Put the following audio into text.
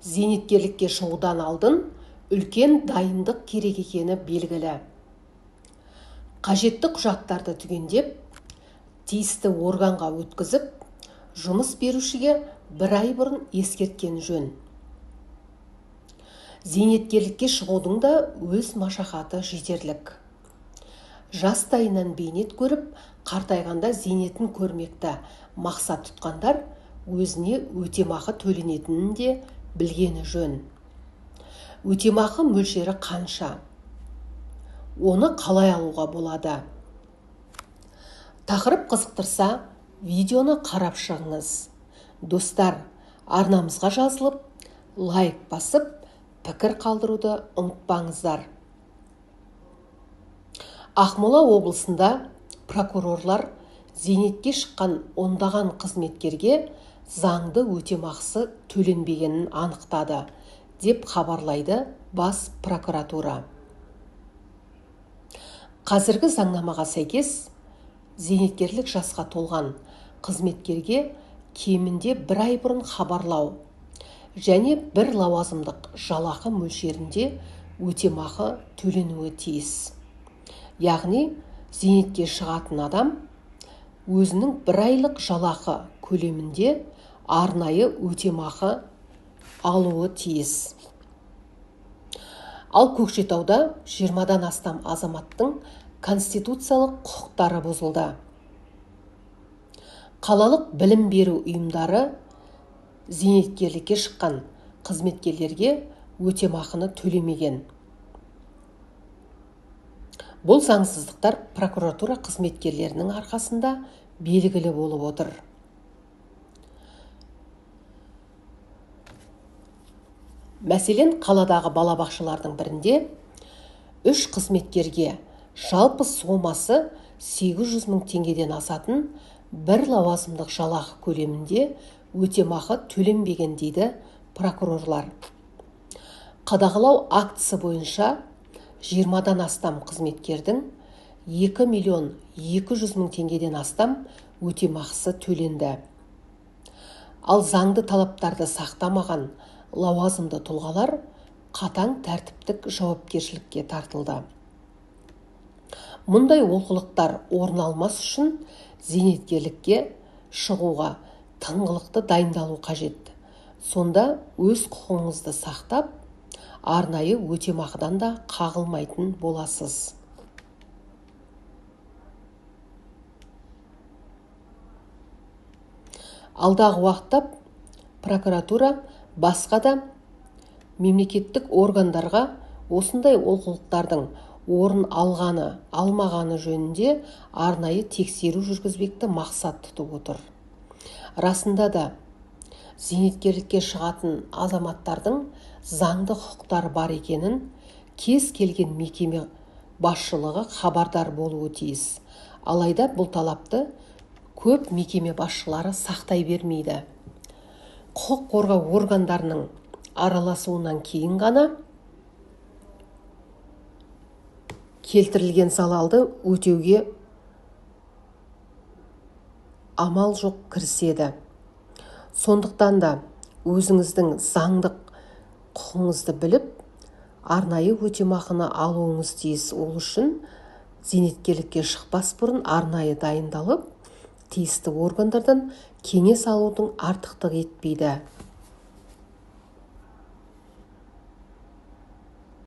Зейнеткерлікке шығудан алдын үлкен дайындық керек екені белгілі. Қажетті құжаттарды түгендеп, тиісті органға өткізіп, жұмыс берушіге бір ай бұрын ескерткен жөн. Зейнеткерлікке шығудың да өз машақаты жетерлік. Жастайынан бейнет көріп, қартайғанда зейнетін көрмекті мақсат тұтқандар өзіне өтемақы төленетінін де білгені жөн. Өтемақы мөлшері қанша? Оны қалай алуға болады? Тақырып қызықтырса, видеоны қарап шығыңыз. Достар, арнамызға жазылып, лайк басып, пікір қалдыруды ұмытпаңыздар. Ақмола облысында прокурорлар зейнетке шыққан ондаған қызметкерге заңды өтемақысы төленбегенін анықтады, деп хабарлайды бас прокуратура. Қазіргі заңнамаға сәйкес, зейнеткерлік жасқа толған қызметкерге кемінде бір ай бұрын хабарлау және бір лауазымдық жалақы мөлшерінде өтемақы төленуі тиіс. Яғни, зейнетке шығатын адам өзінің бір айлық жалақы көлемінде арнайы өтемақы алуы тиіс. Ал Көкшетауда 20-дан астам азаматтың конституциялық құқықтары бұзылды. Қалалық білім беру ұйымдары зейнеткерлікке шыққан қызметкерлерге өтемақыны төлемеген. Бұл заңсыздықтар прокуратура қызметкерлерінің арқасында белгілі болып отыр. Мәселен, қаладағы балабақшалардың бірінде 3 қызметкерге жалпы сомасы 800 мың теңгеден асатын бір лауазымдық жалақы көлемінде өтемақы төленбеген, дейді прокурорлар. Қадағалау актісі бойынша 20-дан астам қызметкердің 2 миллион 200 мың теңгеден астам өтемақысы төленді. Ал заңды талаптарды сақтамаған лауазымды тұлғалар қатаң тәртіптік жауапкершілікке тартылды. Мұндай олқылықтар орын алмас үшін зейнеткерлікке шығуға тыңғылықты дайындалу қажет. Сонда өз құқығыңызды сақтап, арнайы өтемақыдан да қағылмайтын боласыз. Алдағы уақытта прокуратура басқа да мемлекеттік органдарға осындай олқылықтардың орын алғаны, алмағаны жөнінде арнайы тексеру жүргізбекті мақсат тұтып отыр. Расында да, зейнеткерлікке шығатын азаматтардың заңды құқықтары бар екенін кез келген мекеме басшылығы хабардар болуы тиіс. Алайда бұл талапты көп мекеме басшылары сақтай бермейді. Құқық қорғау органдарының араласуынан кейін ғана келтірілген залалды өтеуге амал жоқ кіріседі. Сондықтан да өзіңіздің заңдық құқығыңызды біліп, арнайы өтемақыны алуыңыз тиіс. Ол үшін зейнеткерлікке шықпас бұрын арнайы дайындалып, тиісті органдардан кеңес алудың артықтық етпейді.